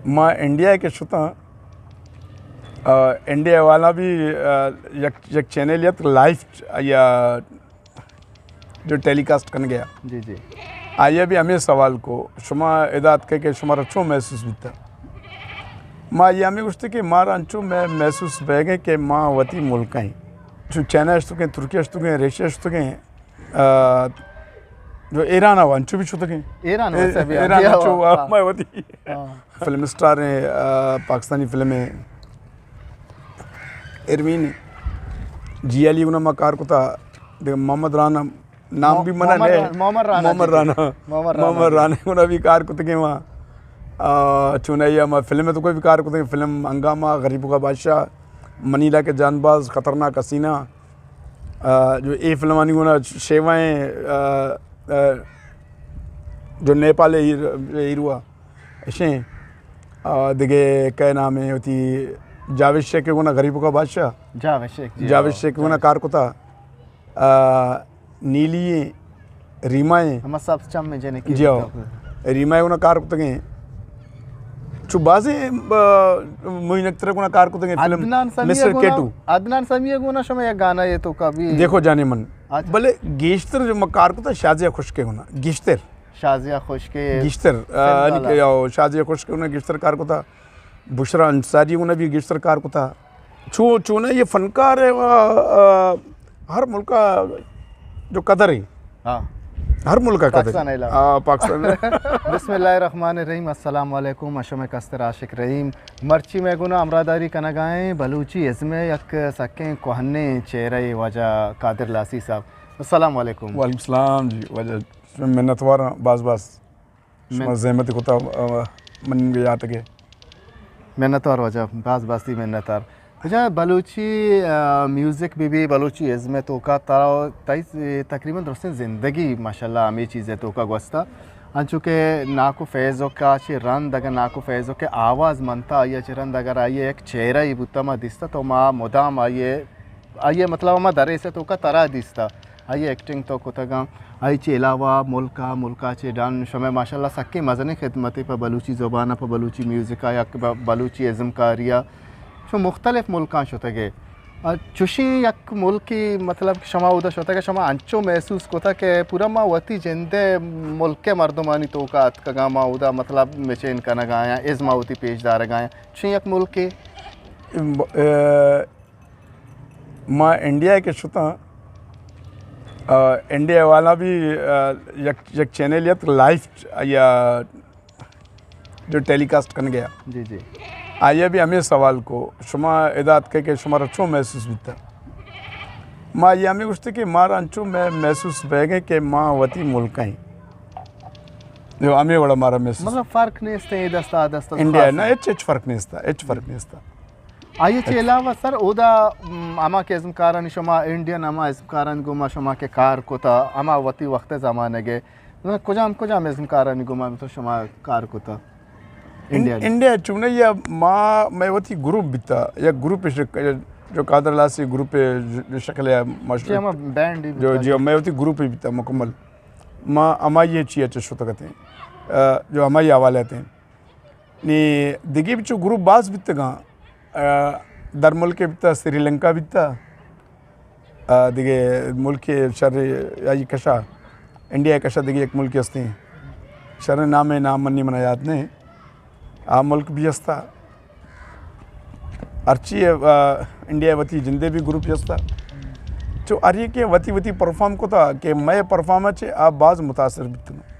ما انڈیا کہ شتاں، آ، انڈیا والا بھی، آ، یک، یک چینل یت لائیو یا جو ٹیلی کاسٹ کن گیا۔ جی، جی۔ آئی ءَ بھی ہمے سوال کو، شما ادا اتکے کہ شمارا چون محسوس بیتا؟ ما آئی ءَ ہمے گوشتے کہ مارا انچو مح-، محسوس بیگے کہ ما وتی ملک ایں۔ چو چائنا اشتگیں، ترکیہ اشتگیں، ریشیا اشتگیں، آ، جو ایران ءَ انچو بھی شتگیں۔ ایران ءَ اے-، ویسے بھی ایران ہاں، انچو ہاں۔ ما وتی ہاں۔ فلم اسٹار ایں، آ، پاکستانی فلم ایں۔ ارمین جی علی گنا ما کار کتا، دگہ محمد رانا نام مو-، بھی منا محمد نے۔ رانا، محمد رانا محمد جی۔ رانا۔ محمد رانا محمد جی۔ رانا گنا بھی کار کتگیں ما۔ آ، چونائی ما فلم تو کوئی بھی کار کتگیں، فلم ہنگامہ، غریبوں کا بادشاہ، منی علاقے جان باز، خطرناک حسینہ، آ، جو اے فلمانی گونا شیوائیں، آ، آ، جو نیپال ہیر-، ہیرو آ، اشیں، آ، دگہ کئے نام ہے ہوتی، جاوید شیخ کے گونا غریبوں کا بادشاہ۔ جاوید شیخ، جی، جاوید ہاں، شیخ کے گونا جاوید۔ کار کتا۔ آ، نیلی ایں، ریما ایں۔ ہما سبز چم میں جنے کی جی ہو۔ ریما ایں گنا کار کتگیں۔ چو بازیں، آ، موین اختر گنا کار کتگیں فلم عدنان سمیع مسٹر گنا، کیٹو۔ عدنان سمیع گنا شما یک گانا یہ تو کبھی دیکھو جانے من۔ اچھا۔ بلے گیشتر جو ما کار کتا شازیہ خشکے گنا۔ گیشتر۔ شازیہ خشکے گیشتر، آ، سندھ والا۔ یعنی کہ او شازیہ خشکے گنا گیشتر کار کتا۔ بشرا انصاری گنا بھی گیشتر کار کتا۔ چو-، چونا یہ فنکار ہے، آ، آ، ہر ملک کا جو قدر ہے۔ ہاں۔ ہر ملک کا قدر پاکستان ہے۔ علاوہ۔ آ، پاکستان۔ بسم اللہ الرحمن الرحیم۔ السلام علیکم، من شمئے کستر عاشق رحیم۔ مرچی مئے گونا ہمراہداری کنگائیں بلوچی ازم ءِ یک سکیں کوہنیں چہرہ ءِ واجہ قادر لاسی صاحب۔ السلام علیکم۔ وعلیکم السلام جی، واجہ منتواراں باز باز۔ شما من- زحمت کتا، آ، من یاتگے۔ منتوار واجہ، باز باز تئی منتوار۔ واجہ بلوچی، آ، میوزک بہ بی، بلوچی ازم ءِ توکا تا، تئی تقریباً درستیں زندگی ماشاءاللہ ہمے چیز ءِ توکا گوستا۔ انچو کہ ناکو فیضک ءَ چہ رند اگاں ناکو فیضک ءِ آواز منتا آئی ءَ چہ رند اگر آئی ءِ یک چہرہ ای بوتا ما دیستا تو ما مدام آئی ءِ آئی ءِ مطلب ہما دریس ءِ توکا ترا دیستا، آئی ءِ ایکٹنگ تو کتگاں، آئی چہ علاوہ ملک ءَ، ملک ءَ چہ ڈن شمئے ماشاءاللہ سکیں مزنیں خدمتے پہ بلوچی زبان ءَ، پہ بلوچی میوزک ءَ یا کہ ب-، بلوچی ازمکاری ءَ چو مختلف ملکاں شتگے۔ ءُ چوشیں یک ملکے مطلب کہ شما اودا شتگ شما انچو محسوس کتگ کہ پورا ما وتی جند ءِ ملک ءِ مردمانی توکا اتکگاں، ما اودا مطلب مچین کنگا آیاں، ازم ءَ وتی پیش دارگا آیاں، چوشیں یک ملکے؟ ب-، ا، ما انڈیا کہ شتاں، آ، انڈیا والا بھی، آ، یک، یک چینل یت لائیو یا جو ٹیلی کاسٹ کن گیا۔ جی، جی۔ آئی ءَ بھی ہمے سوال کو، شما ادا اتکے کہ شمارا چون محسوس بیتا؟ ما آئی ءَ ہمے گوشتے کہ مارا انچو مح-، محسوس بیگے کہ ما وتی ملک ایں۔ جو ہمے وڑا مارا محسوس مطلب فرق نیست اے دست آ دست انڈیا خاص نہ، ہے۔ ہچ، ہچ فرق نیستا، ہچ فرق نیستا۔ آئی چہ علاوہ سر اودا، م، ہما کہ ازمکارانی شما انڈین ہما ازمکارانی گوما شما کہ کار کتا، ہما وتی وقت زمانگے، کجام، کجام ازمکارانی گوما تو شما کار کتا؟ انڈیا، انڈیا چونائی ما، مئے وتی گروپ بیتا، یک گروپ ش-، جو قادر لاسی گروپ جو، جو شکل ہے، مش-، جی، ہما بینڈ ہی جو، بیتا، جی، جی۔ مئے وتی گروپ ہی بیتا مکمل۔ ما ہمائی چی اچ شتگتیں، آ، جو ہمائی حوالے تھے۔ نی دگہ بچو گروپ باز بیتگاں، آ، در ملک بیتا، سری لنکا بیتا، آ، دگہ ملک شر آئی کشا، انڈیا کشا دگہ یک ملک ہستیں۔ شر نام، نام منی منا یاد نہیں۔ آ ملک بھی ہستا۔ ہرچی، آ، انڈیا وتی جندے بھی گروپ ہستا۔ چو ہر یکے وتی وتی پرفارم کتا کہ مئے پرفارم چے آ باز متاثر بیتگاں۔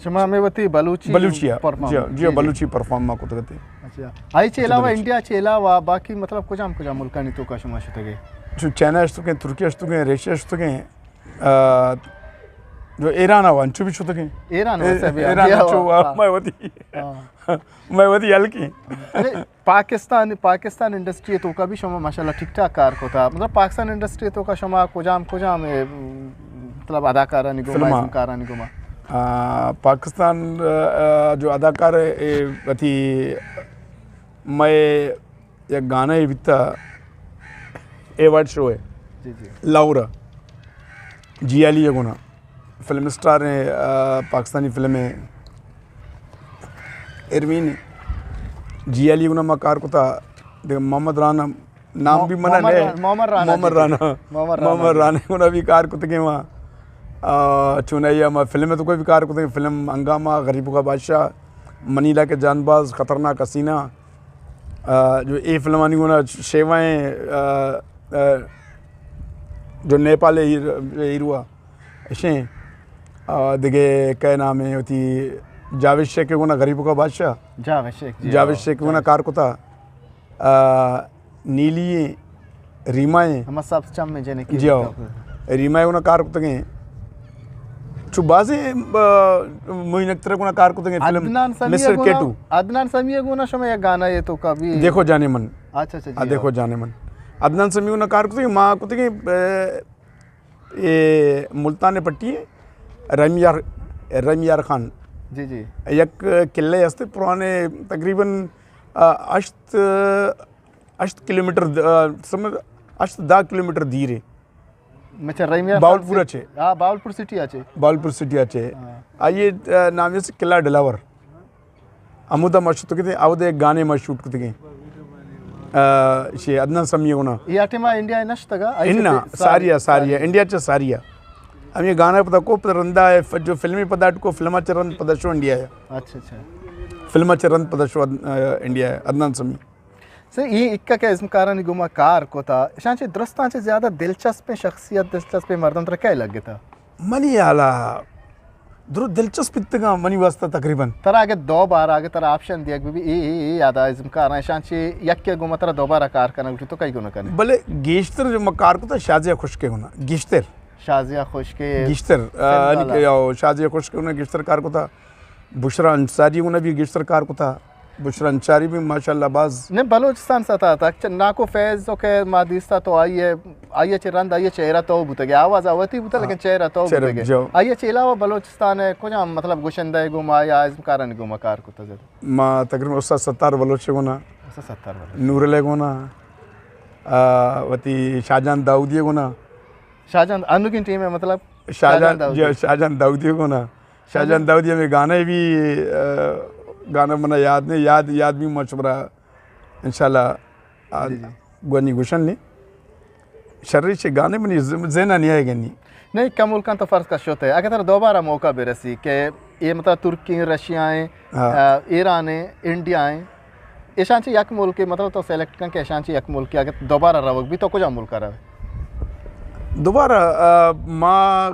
شما ہمے وتی بلوچی بلوچی ءَ، پرفارم؟ جی، جی، جی، جی۔ بلوچی پرفارم ما کتگ اتے۔ اچھا۔ آئی چہ اچھا، علاوہ بلوچی۔ انڈیا چہ علاوہ باقی مطلب کجام کجام ملکانی توکا شما شتگے؟ چو چائنا شتگیں، ترکیہ شتگیں، ریشیا شتگیں، آ، جو ایران ءَ انچو بھی شتگیں۔ ایران ءَ اے-، ویسے بھی ایران انڈیا انچو وا-، وا-، مئے وتی، ہاں۔ مئے وتی ہلکیں۔ اچھا، پاکستان، پاکستان انڈسٹری توکا بھی شما ماشاءاللہ ٹھیک ٹھاک کار کتا۔ مطلب پاکستان انڈسٹری توکا شما کجام، کجام، اے، مطلب اداکارانی گوما، فلما۔ ازمکارانی گوما؟ آ، پاکستان، آ، جو اداکار اے وتی مئے یک گانا اے بیتا ایوارڈ شو ہے۔ جی، جی۔ لاہور۔ جی علی گونا۔ فلم اسٹار ہیں، آ، پاکستانی فلم ہیں۔ ارمین۔ جی علی گنا ما کار کتا، دگہ محمد رانا نام بھی منا محمد نے۔ را-، محمد رانا محمد جی۔ رانا۔ محمد رانا۔ محمد رانا گنا بھی کار کتگیں ما۔ آ، چونائی ما فلم تو کوئی بھی کار کتگیں، فلم ہنگامہ، غریبوں کا بادشاہ، منیلا کے جان باز، خطرناک حسینہ۔ آ، جو اے فلمانی گنا شیوائیں، آ، آ، جو نیپال ہیر-، ہیرو اشیں، آ، دگہ کئے نام ہے ہوتی، جاوید شیخ کے گنا غریبوں کا بادشاہ۔ جاوید شیخ، جی، جاوید ہاں، شیخ کے گنا جاوید۔ کار کتا۔ آ، نیلی ہیں، ریما ہیں۔ ہما سبز چم میں جنے کی جی ہاں۔ ریما ہے گنا کار کتگیں۔ چو بازیں، آ، موین اختر گنا کار کتگیں فلم عدنان سمیع مسٹر گنا، کیٹو۔ عدنان سمیع گنا شما یک گانا ہے تو کبھی دیکھو جانے من۔ اچھا، اچھا، آ، جی دیکھو ہاں۔ جانے من۔ عدنان سمیع گنا کار کتگیں، ما کتگیں، آ، اے ملتان پٹی ہے، رحم یار، رحم یار خان۔ جی، جی۔ یک قلعہ ہستے پرانے، تقریباً، آ، ہشت، ہشت کلومیٹر د-، آ، سمجھ، ہشت دہ کلومیٹر دیر ہے۔ اچھا، رحم یار خان باولپور سے-، اچھے۔ ہاں، باولپور سٹی اچھے۔ باولپور سٹی اچھے۔ ہاں۔ آئیے، آ، نام ہے قلعہ ڈلاور۔ ہمودا ما شتگ اتیں، اودے گانے ما شوٹ کتگیں۔ آ، شے عدنان سمیع گنا۔ اے ٹائما انڈیا ءَ نشتگا؟ آئی اناں، چہ ساری ءَ، ساری ءَ، ساری۔ انڈیا چہ ساری ءَ۔ ہمے گانا پدا کو، پدا رندا ہے، ف-، جو فلمی پدا اٹکو، فلما چہ رند پدا شو انڈیا ءَ۔ اچھا، اچھا۔ فلما چہ رند پدا شو، آ، انڈیا ءَ، عدنان سمیع۔ سر، اے اکا کہ ازمکارانی گوما کار کتا، اشاں چہ درستاں چہ زیادہ دلچسپیں شخصیت، دلچسپیں مردم ترا کئے لگتا؟ منی ہیالا درو دلچسپ بیتگاں منی واسطہ تقریباً۔ ترا اگہ دوبارہ، اگہ ترا آپشن دیگ بہ بی، اے، اے، اے یادا ازمکاراں، اشاں چہ یکے گوما ترا دوبارہ کار کنگ گوشی تو کئی گونا کنے؟ بلے گیشتر جو ما کار کتا شازیہ خشکے گونا، گیشتر۔ شازیہ خشکے گیشتر، آ، سندھ والا۔ یعنی کہ او شازیہ خشکے گونا گیشتر کار کتا۔ بشرا انصاری گونا بھی گیشتر کار کتا۔ بشرا انصاری بھی ماشاءاللہ باز۔ نے بلوچستان ستا تک چہ ناکو فیض تو کہ ما دیستا تو آئیے، آئیے چہ رند، آئیے چہرہ تو بوتگے، آواز آواتی بوتا، لیکن چہرہ تو چہرہ بوتگے۔ جو۔ آئیے چہ علاوہ بلوچستان ہے کجام مطلب گشندہ گوما یا ازمکارانی گوما کار کتا زیادہ؟ ما تقریباً استاد ستار بلوچ گونا۔ استاد ستار بلوچ۔ نور علی گونا۔ آ، وتی شاہجان داؤدی گونا۔ شاہجان انوگین ٹیم ہے مطلب؟ شاہجان، شاہجان داؤدی۔ جی، شاہجان داؤدی گونا۔ شاہجان داؤدی ہمیں گانے بھی، آ، گانا منا یاد نہیں، یاد، یاد بھی مچ برا انشاءاللہ، آ، جی، جی۔ گونی گوشن نہیں۔ شری چہ گانے منی ذ-، ذہن ءَ نہیں آئے گنی۔ نہیں، کم ملکاں تو فرض کا شوتے۔ اگر ترا دوبارہ موقع برسی کہ اے مطلب ترکی ہیں، رشیا ہیں، ہاں۔ آ، ایران ہیں، انڈیا ہیں، ایشاں چہ یک ملکے مطلب تو سلیکٹ کن کہ ایشاں چہ یک ملکے اگر دوبارہ روگ بی تو کجا ملک روے؟ دوبارہ، آ، ما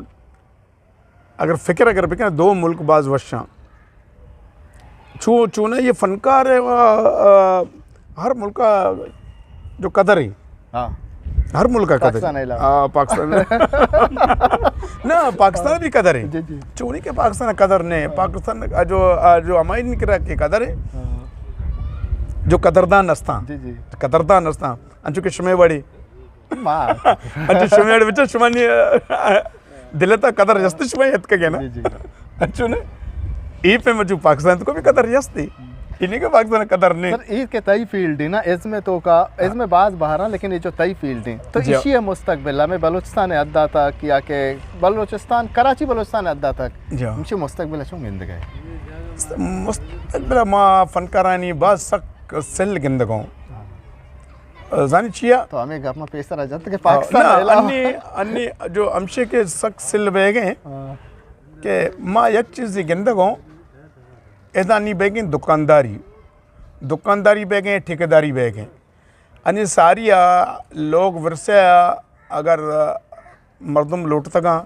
اگر فکر اگر بکن، دو ملک باز وشاں۔ چو-، چونہ یہ فنکار ہے، آ، ہر ملک کا جو قدر ہے۔ ہاں۔ ہر ملک کا قدر ہے۔ پاکستان علاوہ۔ آ، پاکستان۔ نہ، پاکستان بھی قدر ہے۔ جی، جی۔ چونی کہ پاکستان قدر نہیں۔ ہاں۔ پاکستان جو، آ، جو ہمائی نکرا کے قدر ہے۔ ہاں۔ جو قدردان استان۔ جی، جی۔ قدردان استان۔ انچو کہ شمے وڑی۔ ما۔ اچھا، شمے اڑ بچا شما نی، دل تا قدر جست شما یت کگے نا۔ جی، جی۔ اچھا نا؟ اے پہ مجو پاکستان تو کو بھی قدر جستی۔ انہیں کے پاکستان قدر نہیں۔ سر، اے کہ تئی فیلڈ ہے نا، ازم تو کا، ازم باز بہاراں، لیکن یہ جو تئی فیلڈ ہے، تو جی۔ اسی ہے مستقبل، ہمیں بلوچستان ہے حد تک، یا کہ بلوچستان، کراچی بلوچستان ہے حد تک۔ جی۔ ہمشی مستقبل چون گندگ ہے؟ مستقبل ما فنکارانی باز سک سل گندگوں۔ زانی چیا؟ تو ہمیں گپ ما پیسر آ جات کہ پاکستان نہ، علاوہ۔ انی، انی جو ہمشے کے سک سل بہ گئے ہاں۔ کہ ما یک چیز گندگوں، ادا نی بہ گئے دکانداری، دکانداری بہ گئے، ٹھیکیداری بہ گئے۔ انی ساری آ لوگ ورثہ آ اگر مردم لوٹتگاں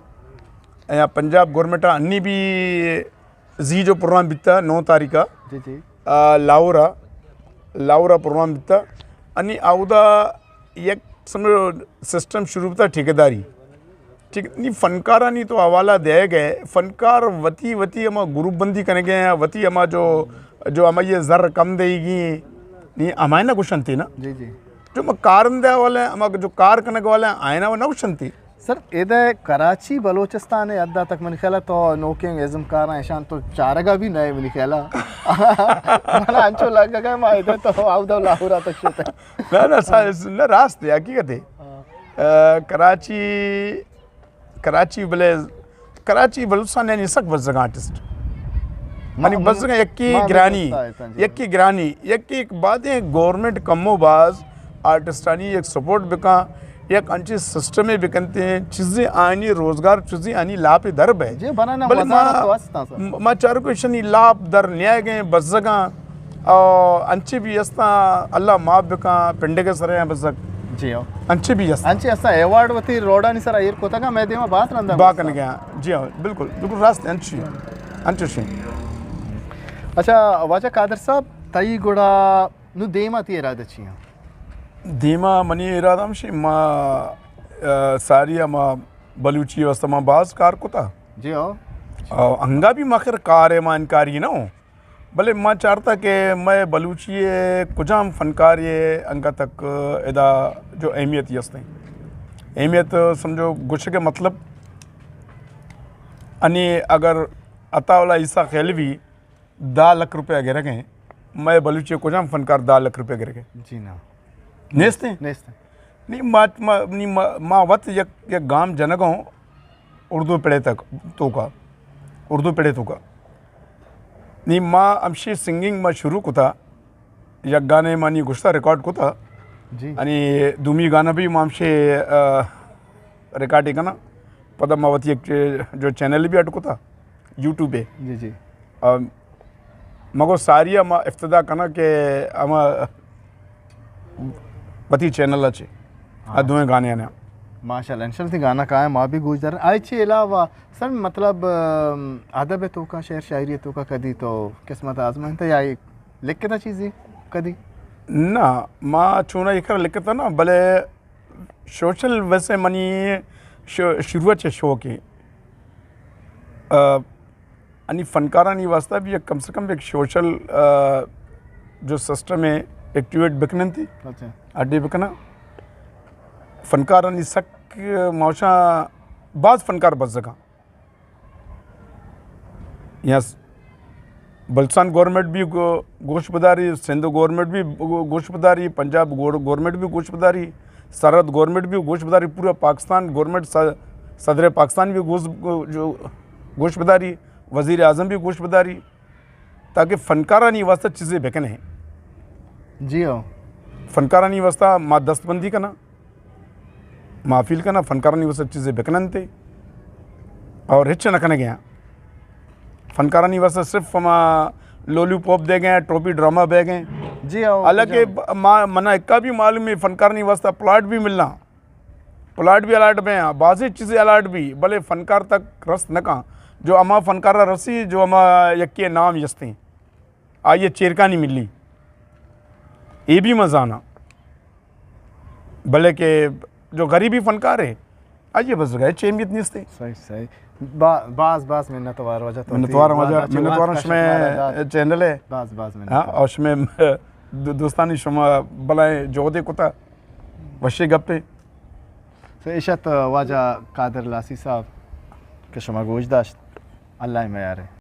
یا پنجاب گورنمنٹ انی بھی زی جو پروگرام بیتا نو تاریخ آ، جی، جی۔ آ، لاہور آ، لاہور آ پروگرام بیتا۔ انی آودا یک سمجھو سسٹم شروع بیتا ٹھیکیداری۔ ٹھیک، نی فنکارانی تو حوالہ دے گئے، فنکار وتی، وتی ہما گروپ بندی کنے گئے ہیں، وتی ہما جو، جو ہما یہ زر کم دے گی، نی ہمائے نہ گوشنتی نا۔ جی، جی۔ جو ہما کارندہ والے، ہما جو کار کنگ والے، آئینہ وہ نہ گوشنتی۔ سر، ادے کراچی بلوچستان ءِ حد ءَ تک منی خیال ءَ تو نوکیں ازمکاراں اشاں تو چارگ ءَ بھی نہ ئے منی خیال ءَ۔ من انچو لگگ ءَ ما ادے تو اودا لاہور ءَ تک شت۔ نہ، نہ، سا-، نہ، راست ہے، حقیقت ہے۔ ہاں۔ آ، کراچی، کراچی بلے، کراچی بلوچستان یعنی سک بزگاں آرٹسٹ۔ یعنی بزگاں یکی گرانی، یکی گرانی، یکی ایک بات ہے، گورنمنٹ کمو باز آرٹسٹانی یک سپورٹ بکاں، یک انچی سسٹمے بکنتے ہیں، چیزیں آنی روزگار، چیزیں آنی لاپ در بے۔ جی، بنا نہ بلے ما، وزارت تو ہستاں سر۔ ما چارو کو ایشانی لاپ در نیائے گئے بزگاں، او انچی بھی ہستاں، اللہ معاف بکاں، پنڈے کے سرے ہیں بزگ۔ جی ہو۔ انچی بھی ہستاں۔ انچی ہستاں، ایوارڈ وتی روڈانی سر ایر کوتگا، میں دیما بات رندا با بستاں۔ کن گیا۔ جی ہو، بالکل، بالکل راست ہے، انچی، انچی شی۔ اچھا، واجہ قادر صاحب، تئی گڑا نو دیما تی ارادہ چی ہیں؟ دیما منی ارادہ ہمشی، ما، آ، ساری ما بلوچی واسطہ ما باز کار کتا۔ جی ہو۔ آ، انگا بھی ما خیر کار ہے، ما انکاری نہ ہوں۔ بلے ما چارتا کہ مئے بلوچی ء کجام فنکار ء انگا تک ادا جو اہمیت است ہیں۔ اہمیت سمجھو گوشگ ء مطلب انی اگر عطا اللہ عیسیٰ خیلوی دہ لکھ روپیہ گرگ ہیں، مئے بلوچی ء کجام فنکار دہ لکھ روپیہ گرگ ہیں؟ جی نا۔ نیست ہیں؟ نیست ہیں۔ نی ما، ما، نی ما، ما وت یک، یک گام جنگ ہوں اردو پڑے تک توکا، اردو پڑے توکا۔ نی ما ہمشی سنگنگ ما شروع کتا، یک گانے ما نی گشتا ریکارڈ کتا۔ جی۔ یعنی دومی گانا بھی ما ہمشی، آ، ریکارڈ ہی کنا۔ پدا ما وتی یک چے-، جو چینل بھی اڈ کتا، یوٹیوب ہے۔ جی، جی۔ آ، مگو ساری ما افتدا کنا کہ ہما وتی چینل اچے۔ آ ہاں۔ دوئیں گانے آنے۔ ماشاءاللہ، انشاءاللہ تی گانا کائیں ما بھی گوش دارن۔ آئی چی علاوہ سر مطلب، ام، ادب توکا، شعر شاعری توکا کدی تو قسمت آزمائنتا یا ایک لکھتا چیزی کدی؟ نہ، ما چونا ایک لکھتا نا، بلے سوشل ویسے منی ش-، شروع چے شوق ہے۔ آ، انی فنکارانی واسطہ بھی یک کم سے کم یک سوشل، آ، جو سسٹم ہے، ایکٹیویٹ بکننتی۔ اچھا۔ اڈے بکنا۔ فنکارانی سک موشاں باز فنکار بزگاں۔ یا س-، بلوچستان گورنمنٹ بھی گو-، گوش بداری، سندھ گورنمنٹ بھی گو-، گوش بداری، پنجاب گور-، گورنمنٹ بھی گوش بداری، سرحد گورنمنٹ بھی گوش بداری، پورا پاکستان گورنمنٹ س-، صدر پاکستان بھی گوش، گو-، جو گوش بداری، وزیر اعظم بھی گوش بداری، تاکہ فنکارانی واسطہ چیزیں بکنے۔ جی ہاں۔ فنکارانی واسطہ ما دست بندی کنا۔ ما اپیل کناں فنکارانی واسطہ چیزے بکننت اور ہچ نہ کنگ ءَ آں۔ فنکارانی واسطہ صرف ہما لولی پاپ دے گئے، ٹوپی ڈرامہ بہ گئے۔ جی ہاں، حالانکہ جی۔ ب-، ما، منا اکا بھی معلوم ہے فنکارانی واسطہ پلاٹ بھی ملنا، پلاٹ بھی الاٹ بہ آں، بازیں چیزیں الاٹ بھی، بلے فنکار تک رست نہ کاں۔ جو ہما فنکارا رسی، جو ہما یکے نام یستیں، آئی ءَ چیرکانی ملی، اے بھی من زاناں۔ بلے کہ جو غریبی فنکار ہے، آئی ءَ بس گئے، چے اہمیت نیست ہے۔ صحیح، صحیح۔ با-، باز، باز منتوار واجہ تو منتوار تھی۔ واجہ، واجہ منتوار وقت شمے شمارا دات۔ چینل ہے۔ باز، باز ہاں، منتوار۔ اور شمے دو-، دوستانی شما بلائیں جہدے کتا، وشے گپے۔ تو اشت واجہ قادر لاسی صاحب کہ شما گوش داشت، اللہ میارے۔